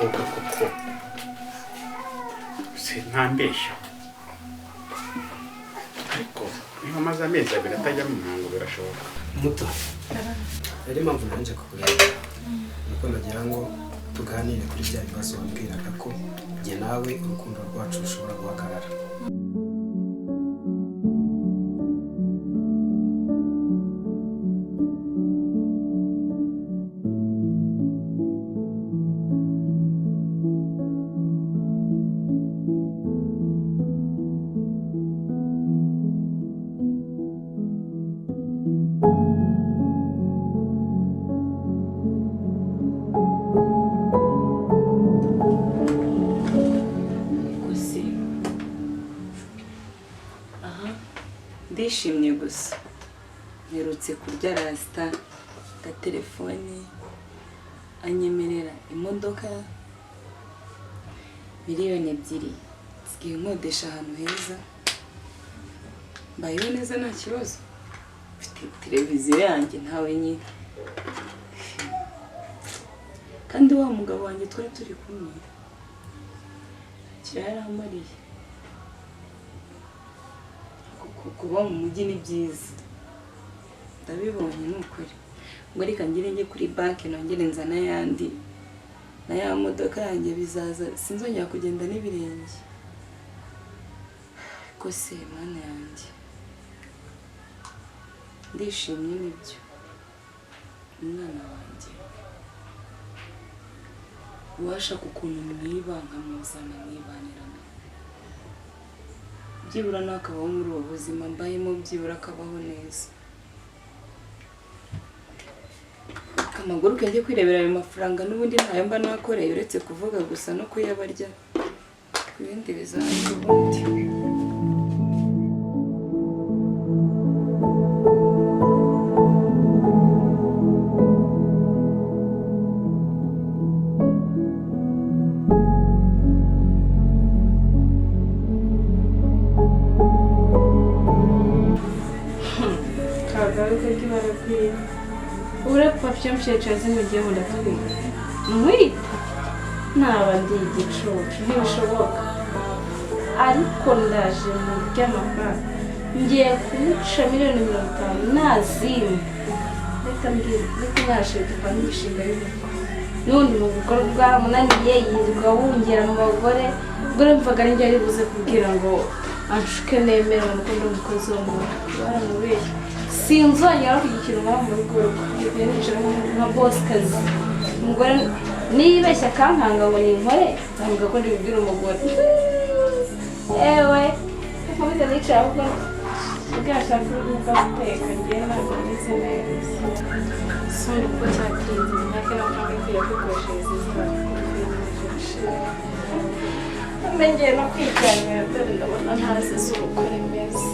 Mukobwa koko se ntambeshya, ariko niba amaze amezi 2 atajya mu mihango birashoboka. Muto, rero impamvu nanje kukureba nuko nagira ngo tuganire kuri bya bibazo wambwiraga ko njye nawe urukundo rwacu rushobora guhagarara. Ndishimye gusa mperutse kurya rasita gatelefoni anyemerera imodoka 2 miliyoni, nsigaye nkodesha ahantu heza, mbayeho neza nta kibazo, mfite televiziyo yanjye ntawe nyine. Kandi wa mugabo wanjye twari turi kumwe yaramariye. Kuba mu mujyi ni byiza, ndabibonye ni ukuri. Ngo reka ngire njye kuri banki nongere nzana ayandi na ya modoka yanjye bizaza, sinzongera kugenda n'ibirenge. Ariko se mana yanjye, ndishimye nibyo. Umwana wanjye uwashaka ukuntu mwiba nkamuzana mwibanirana, byibura nakabaho muri ubu buzima mbayemo, byibura akabaho neza. Kamaguruke njye kwirebera ayo mafaranga, n'ubundi ntayo mba nakoreye uretse kuvuga gusa no kuyabarya, ibindi bizaza ubundi. Nkwita naba ndi igicucu ntibishoboka, ariko ndaje mu ry'amafaranga ngiye kumuca 50 miliyoni nazimba. Reka mbwira reka mwashe dupanga imishinga y'ubukwe n'ubundi mu bikorwa bwaramunaniye, yirirwa wungera mu bagore. Ubwo mvaga ari njye ari buze kubwira ngo anshuke nemere ngo nuko ndi umukozi wo mu rugo, baramubeshya. Sinzongera kugira ikintu nkora mu rugo rwe, nicara nka boss kazi. Umugore nibeshya akankanga ngo ninkore, avuga ko ndibibwira umugore. Ewe nkomeze nicara ahubwo ubwashaka urubuga guteka, ngewe ntabwo meze neza. Soni kuko cyatinze imyaka y'amafaranga ikwiye kwikoreshereza izina. Ngiye no kwiganira dore ndabona ntazi izuba uko rimeze.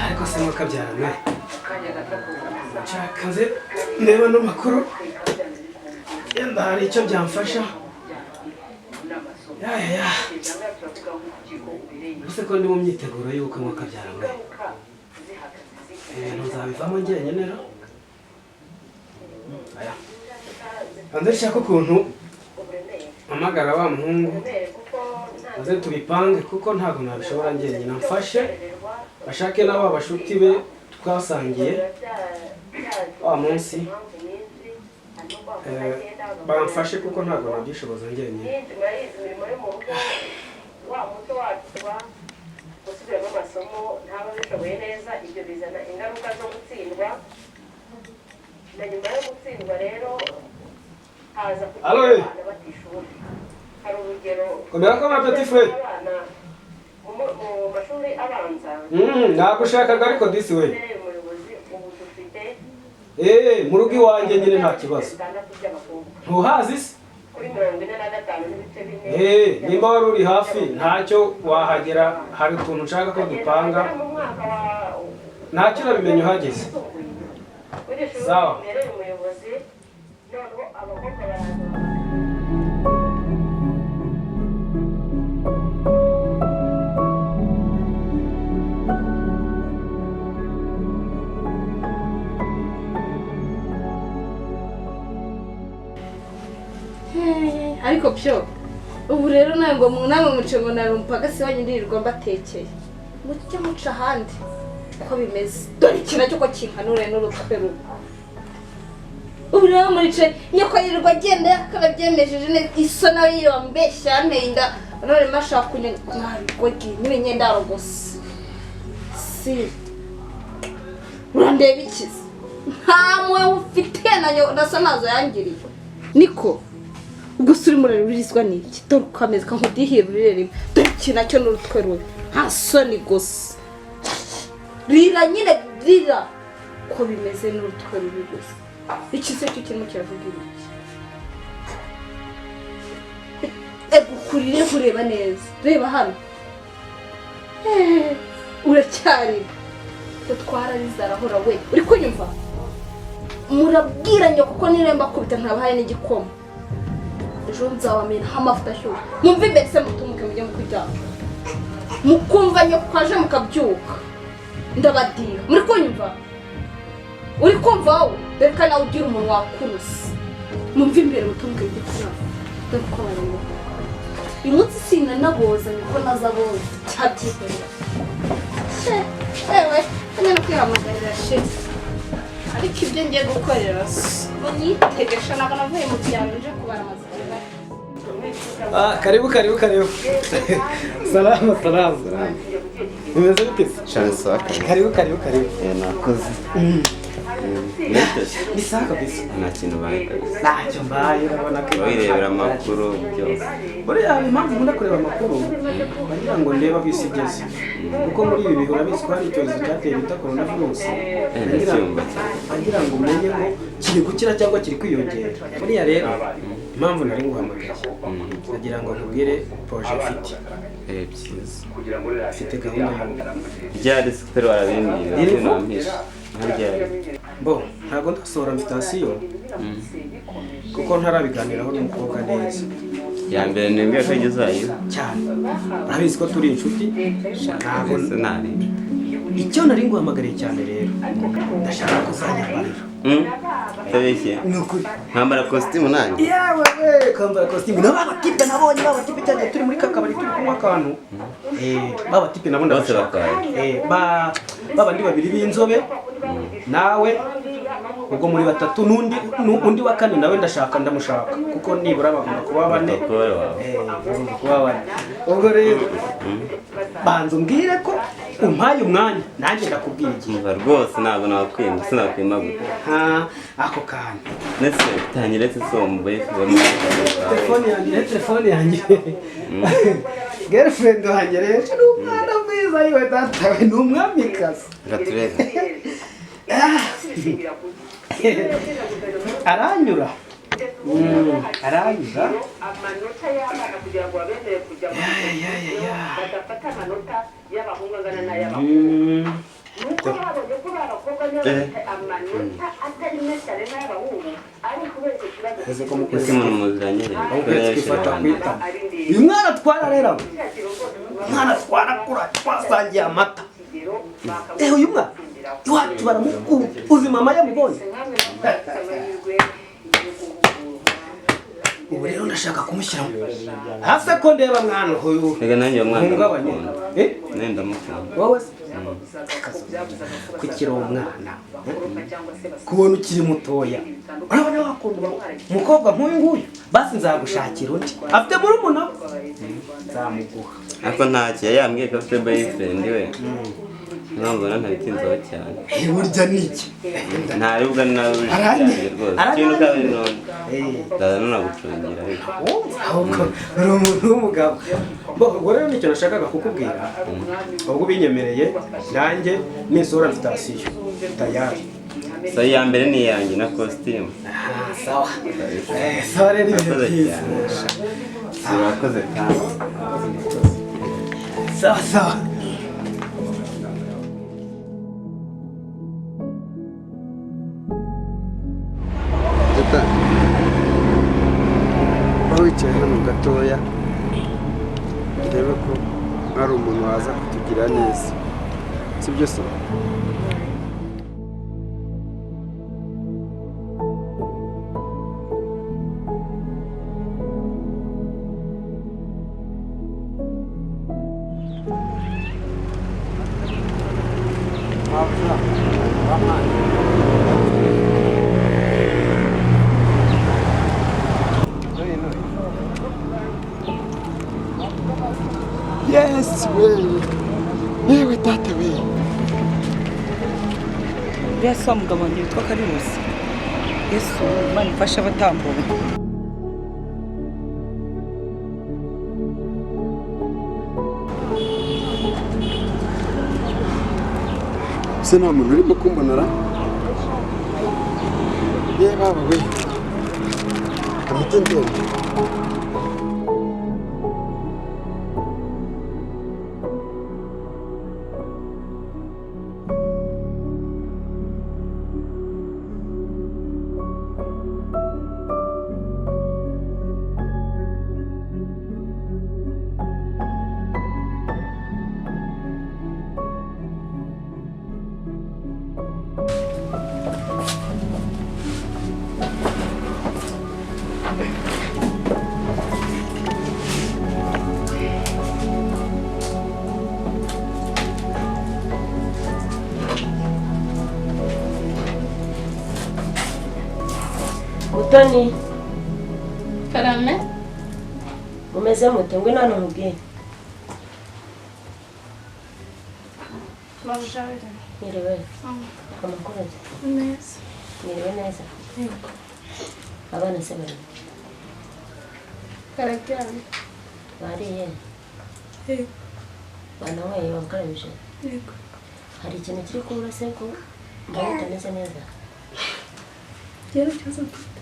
Ariko se mukabyarana nshaka nze ndeba no makuru yenda hari icyo byamfasha. Ya ya ya, ese ko ndi mu myiteguro y'ubukwe mukabyarana, ibintu nzabivamo njyenyine rero. Aya nze nshaka ukuntu mpamagara wa muhungu aze tubipange, kuko ntabwo nabishobora njyenyine. Mfashe bashake n'aba bashuti be twasangiye wa munsi, bamfashe kuko ntabwo nabyishoboza njyenyine. Gusubiramo amasomo ntaba abishoboye neza, ibyo bizana ingaruka zo gutsindwa, na nyuma yo gutsindwa rero haza kugira Allo, abana batishoboye. Hari urugero Komera ko petit frère. abana mu mashuri abanza. Nagushakaga ariko disi we. Umuyobozi ubu dufite Mu rugo iwanjye nyine nta kibazo. 6 by'abakobwa Ntuhazi se? kuri 45.4. Nimba wari uri hafi ntacyo wahagera, hari utuntu nshaka ko dupanga. Mu mwaka wa Ntacyo urabimenya uhageze. w'iri shuri Sawa. ribereye umuyobozi, noneho abakobwa baraza. Ariko byo ubu rero nawe ngo namwe muce ngo nari umupagasi wanyu ndirirwa mbatekeye. Mujye muca ahandi uko bimeze. Dore iki nacyo ko kinkanure n'urutwe rubi. Ubu rero murice nyoko yirirwa agenda yakarabyemejeje neza iso nawe yirirwa mbeshya yanteye inda none mashaka kunyagogi n'ibinyendaro gusa. Si urandeba ikize nta mwe ufite nayo nasa nazo yangiriye. Niko ubwo se urimo urarurizwa n'iki? Dore uko ameze kankudihira urire rimwe. Dore iki nacyo n'urutwe rubi nta soni gusa. Rira nyine rira ko bimeze n'urutwe rubi gusa. Iki se cyo kirimo kiravuga ibiki? Ego kurire kureba neza. Reba hano. Uracyari. Tutwarariza arahora we. Uri kunyumva? Murabwira nyoko kuko niremba kubita ntabahaye n'igikoma. Ejo nzabamena amavuta ashyushye. Mumve imbere se mutumuke mujye mukuryama. Mukumva nyoko aje mukabyuka. Ndabadira. Muri kunyumva? Uri kumva wowe? Dore ko nawe ugira umunwa wakuruse. Mumve imbere mutumuke mujye kuryama. Dore ko barimo. Uyu munsi sinanaboza niko nazaboza. Cyabyikorera. Ewe, none kwihamagarira shit. Ariko ibyo ngiye gukorera munyitegesha ntabwo navuye mu byaro nje kubara amazu. Ah, karibu karibu karibu. Salama salama. Umeze gute? Chance waka. Karibu karibu karibu. Nakoze. Ni sawa kabisa. Nta kintu baye kabisa. Ntacyo mbaye urabona ko wirebera amakuru byose. Buriya hari impamvu nkunda kureba amakuru bagira ngo ndebe aho isi igeze. Kuko muri ibi bihe urabizi ko hari icyorezo cyateye bita coronavirus. Bagira ngo umenye ngo kiri gukira cyangwa kiri kwiyongera. Buriya rero impamvu nari nguhamagaye ndagira ngo nkubwire projet mfite. Byiza. Mfite gahunda y'ubukwe. Ryari se utari warabimbwira? Bo ntabwo ndasohora invitation kuko ntarabiganiraho n'umukobwa neza. Ya mbere nibwo ko igezayo cyane. Urabizi ko turi inshuti. Ntabwo nari. Icyo nari nguhamagariye cyane rero ndashaka kuzanyambarira. Tabeshye. Ni ukuri. Nkambara costume nanjye. Yewe we kambara costume. Na ba tipe nabonye ba tipe cyane turi muri kakabari turi kunywa akantu. Ba tipe nabo ndabashaka. Ba bandi babiri b'inzobe nawe ubwo muri batatu n'undi undi wa kane nawe ndashaka ndamushaka kuko nibura bagomba kuba bane. Bagomba kuba bane. Ubwo rero banza umbwire ko umpaye umwanya nanjye ndakubwira igihe. Rwose ntabwo nakwima sinakwima gute. Ako kantu. Nese tangire se so mbaye Telefone yanjye. Girlfriend wanjye rero ni umwana mwiza yiwe data we ni umwamikazi. Gaturebe. Aranyura. Aranyura. Amanota y'abana kugira ngo babemere kujya mu badafata amanota y'abahungu angana n'ay'abakobwa. Nuko babonye ko abakobwa nibo bafite amanota atari menshi cyane n'ay'abahungu ari ukubera icyo kibazo. Ese umuntu muziranye rero. Uyu mwana twararera. Mwana twarakura twasangiye amata. Uyu mwana iwacu baramukunda. Uzi mama yamubonye. Ubu rero ndashaka kumushyiramo. Hase ko ndeba mwana uyu. Rega nanjye mwana. Hungabanye. Nenda mukunda. Wowe se? Kukiri umwana. Kubona ukiri mutoya. Urabona wakunda umukobwa nk'uyu nguyu. Basi nzagushakira undi. Afite murumuna. Nzamuguha. Ariko ntacyo yambwiye ko afite boyfriend we. Ntabwo ntabitinzeho cyane. Burya niki? Ntaribwa nawe rwose. Ikintu kabiri none. Ndaza nagucungira ariko. Ahubwo uri umuntu w'umugabo. Bo ubwo rero nicyo nashakaga kukubwira. Ubwo ubinyemereye nanjye nisohora invitation. Tayari. So iya mbere ni iyanjye na costume. Sawa. Sawa rero ibintu byiza. Urakoze cyane. Sawa sawa. Wicaye hano gatoya ndebe ko hari umuntu waza kutugira neza, sibyo se? Uriya si wa mugabo wanjye witwa Karirusi. Yesu, Imana ifashe abatambonye. Se nta muntu urimo kumbonera? Ye baba we, kamite ndende. Mutoni. Karame. Mumeze mute? Ngwino hano nkubwire. Mabujabire. Mwiriwe. Amakuru ate? Neza. Mwiriwe neza? Yego. Abana se bari? Bararyamye. Bariye? Yego. Bananyweye, bakarabije? Yego. Hari ikintu kiri kubura se ko mbona utameze neza? Njyewe nta kibazo mfite.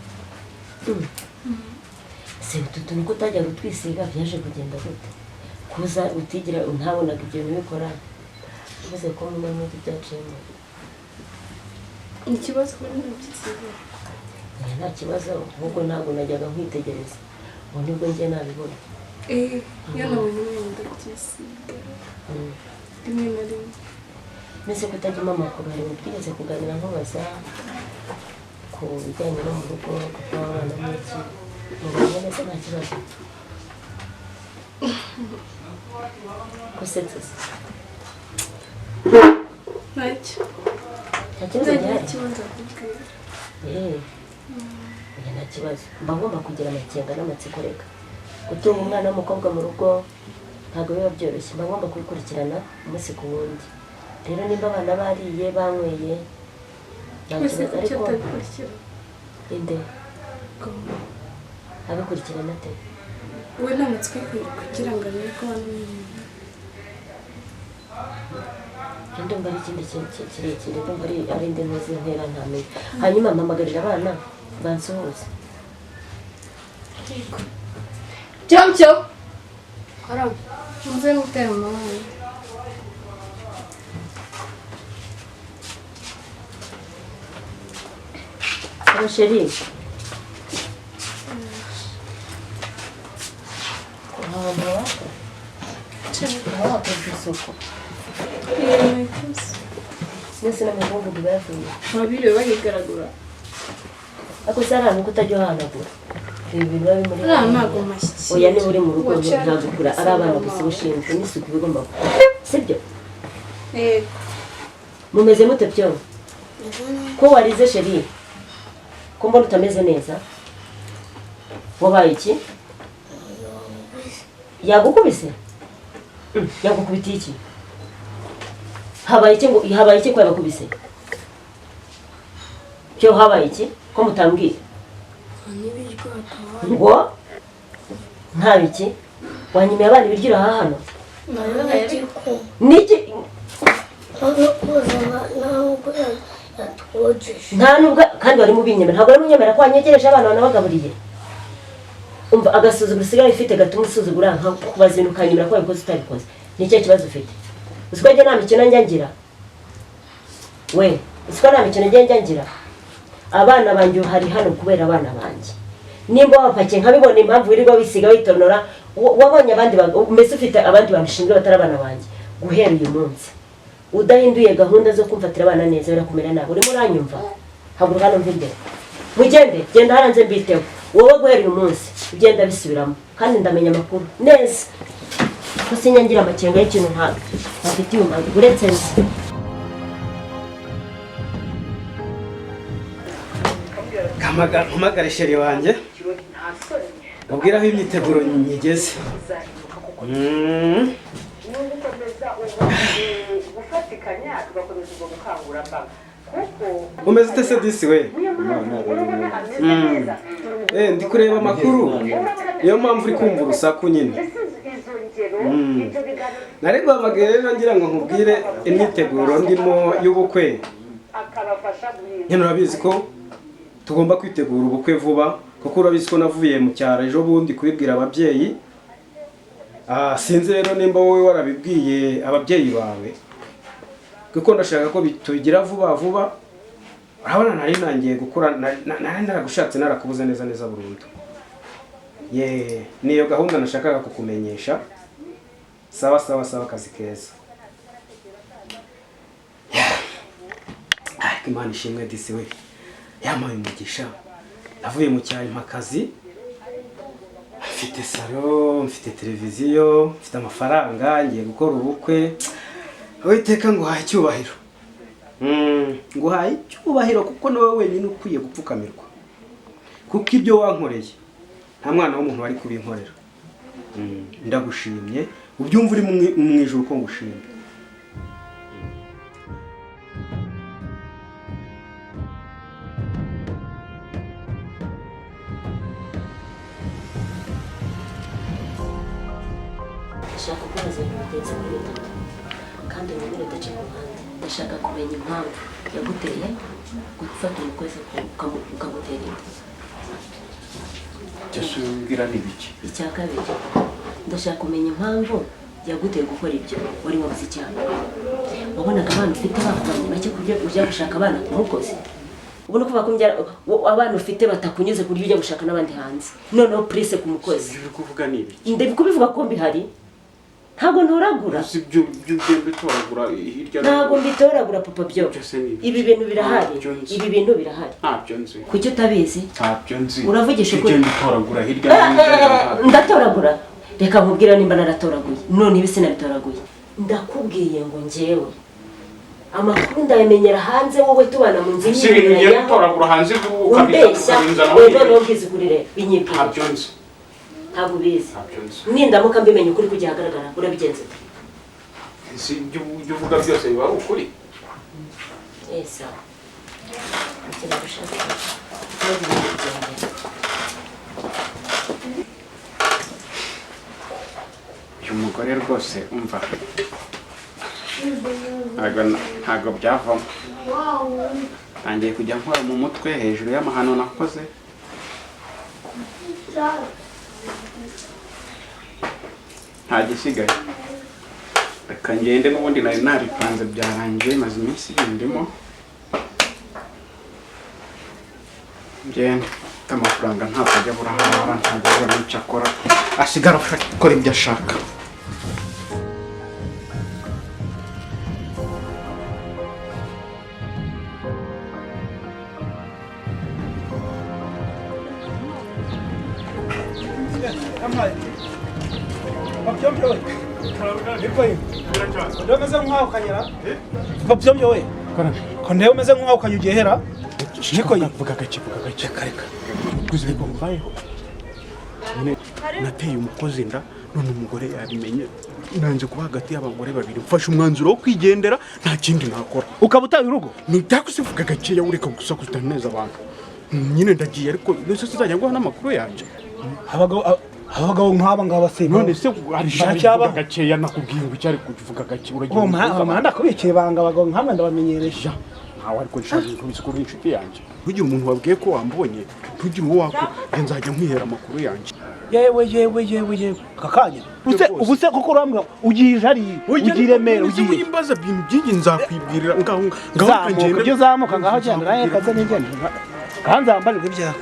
Se utu tuntu ko utajyaga utwisiga byaje kugenda gute? Kuza utigira ntabonaga ibyo bintu bikora. Uvuze ko munyamwuga byaciyemo. Ni ikibazo kuri ndabyisiga. Oya, nta kibazo, ahubwo ntabwo najyaga nkwitegereza. Ubu nibwo njye nabibona. Iyo nabonye umwenda ndabyisiga. Rimwe na rimwe. Mbese kutajyamo amakuru, hari ibintu twigeze kuganira nkubaza ku bijyanye no mu rugo, kuko abana n'iki, mubanye neza nta kibazo? Usetse se? Ntacyo. Nta kibazo Ntagira gihari? ikibazo akubwira. Oya, nta kibazo. Mba ngomba kugira amakenga n'amatsiko reka. Gutunga umwana w'umukobwa mu rugo ntabwo biba byoroshye. Mba ngomba kubikurikirana umunsi ku wundi. Rero nimba abana bariye banyweye nta Ese kibazo, kuki ariko atabikurikira? inde abikurikirana ate? We nta matsiko yo kugira ngo amenye ko banyweye. Ndumva ari ikindi kintu kirekire, ndumva ari indi nkozi ntera ntamenya. Hanyuma mpamagarira abana bansuhuze. Yego. Cyomcyo. Karame. Muze gutera amahane. Hello, chérie. Ahantu wakoze isuku. Mwese n'amakungugu bayavuye. Ababiriwe bahigaragura. Ariko se hari ahantu ko utajya uhanagura. Ibi bintu biba bimuri. Ariya ntabwo mashyikira. Oya, niba uri mu rugo ntagukura, ari abana gusa ushinzwe n'isuku iba igomba gukora. Sibyo? Yego. Mumeze mute byo? Ko warize chérie? Ko mbona utameze neza? Wabaye iki? Yagukubise? Yagukubitiye iki? Habaye iki ngo habaye iki ko yabakubise? Cyo habaye iki? Ko mutambwiye? Ngo nta biki? Wanyimiye abana ibiryo uraha hano? Niki? Nta nubwo kandi wari mubinyemera, ntabwo wari munyemera ko wanyegereje abana banabagaburiye. Umva agasuzuguro usigaye ufite gatuma usuzugura nka kubaza ibintu ukanyemera ko wabikoze utabikoze. Ni ikihe kibazo ufite? Uzi ko njye nta mikino njya ngira? We, uzi ko nta mikino njya ngira? Abana banjye hari hano kubera abana banjye. Nimba wapakiye nkabibona impamvu wirirwa wisiga witonora, wabonye abandi mbese ufite abandi bantu ushinzwe batari abana banjye. Guhera uyu munsi udahinduye gahunda zo kumfatira abana neza birakumera nabi. Urimo uranyumva? Haguruka hano mve imbere. Mugende, genda haranze mbiteho. Wowe guhera uyu munsi ugenda bisubiramo kandi ndamenya amakuru neza. Ko sinyangira amakenga y'ikintu ntafitiye umumaro uretse nzi. Mpamagare chérie wanjye ubwira aho imyiteguro nyigeze. Gufatikanya tugakomeza ubwo bukangurambaga. Umeze ute se disi we? Ndi kureba amakuru, niyo mpamvu uri kumva urusaku nyine. Nari guhamagaye rero ngira ngo nkubwire imyiteguro ndimo y'ubukwe. Nyine urabizi ko tugomba kwitegura ubukwe vuba, kuko urabizi ko navuye mu cyaro ejo bundi kubibwira ababyeyi. Sinzi rero nimba wowe warabibwiye ababyeyi bawe, kuko ndashaka ko tubigira vuba vuba. Urabona nari nangiye gukora, nari naragushatse narakubuze neza neza burundu. Ye, niyo gahunda nashakaga kukumenyesha. Sawa sawa sawa, akazi keza. Ariko Imana ishimwe disi we, yampaye umugisha. Navuye mu cyaro mpa akazi, mfite salo, mfite televiziyo, mfite amafaranga, ngiye gukora ubukwe. Uwiteka nguhaye icyubahiro. Nguhaye icyubahiro kuko niwe wenyine ukwiye gupfukamirwa, kuko ibyo wankoreye nta mwana w'umuntu wari kubinkorera. Ndagushimye, ubyumva uri mu ijuru ko ngushimye. Ndashaka kubaza ibintu bigenze muri bitatu kandi unyemere udace ku ruhande. Ndashaka kumenya impamvu yaguteye gufata umukozi ukamutera inda. Icyo umbwira ni ibiki? Icya kabiri, ndashaka kumenya impamvu yaguteye gukora ibyo wari wabuze icyaha. Wabonaga abana ufite bakubanye make ku buryo ujya gushaka abana ku mukozi. Ubona ko bakumbyara abana ufite batakunyuze ku buryo ujya gushaka n'abandi hanze. Noneho prise ku mukozi. Ibyo uri kuvuga ni ibiki? Ndabikubivuga ko mbihari. Ntabwo ntoragura. Si ibyo ugenda utoragura hirya no hino. Ntabwo mbitoragura papa byo. Ibi bintu birahari. Ibi bintu birahari. Ntabyo nzi. Kuki utabizi? Ntabyo nzi. Uravugisha ukuri. Ugenda utoragura hirya no hino. Ndatoragura. Reka nkubwire nimba naratoraguye. None ibi sinabitoraguye. Ndakubwiye ngo njyewe amakuru ndayamenyera hanze, wowe tubana mu nzu Si ibintu ugenda utoragura hanze ukabizana. None ubwiza ukuri rero binyibwira. Ntabyo nzi. Ntabwo ubizi. Nindamuka mbimenye ukuri kujya ahagaragara urabigenza ute? Si ibyo uvuga byose biba ari ukuri? Sawa. Icyo nagushaka. Ntabwo bigendera. Uyu mugore rwose umva ntabwo byavamo. Ntangiye kujya nkora mu mutwe hejuru y'amahano nakoze. Nta gisigaye, reka ngende n'ubundi nari nabipanze byarangiye, maze iminsi bindimo. Ngende mfite amafaranga ntabwo ajya abura aho arara, ntabwo abura n'icyo akora, asigara akora ibyo ashaka. Babyombe we. Ko ndewe umeze nk'aho ukanyugiye hera. Niko vuga gake vuga gake reka. Kuzi ko mbayeho. Nateye umukozi inda none umugore yabimenye. Nanze kuba hagati y'abagore babiri, mfashe umwanzuro wo kwigendera, nta kindi nakora. Ukaba utaye urugo? Ntibyakuse vuga gake ya ureka gusa kutaneza abantu. Nyine ndagiye ariko nese sizajya nguha n'amakuru yanjye. Abagabo nk'aba ngaba se none se arishaka gakeya nakubwiye ngo icyari kuvuga gake uragiye. Mama ndakubikiye banga abagabo nk'aba ndabamenyeresha. Ntawe ariko nshaka kubisa kuri inshuti yanjye. Ntugire umuntu wabwiye ko wambonye, ntugire uwo wako, nzajya nkwihera amakuru yanjye. Yewe yewe yewe yewe kakanya. Ubuse kuko urambwa ugiye jari ugiye Remera ugiye. Imbaza bintu byinshi nzakwibwirira ngaho ngaho kagenda. Ibyo zamuka ngaho genda naye kaze n'igenda. Kanza ambarirwe ibyawe.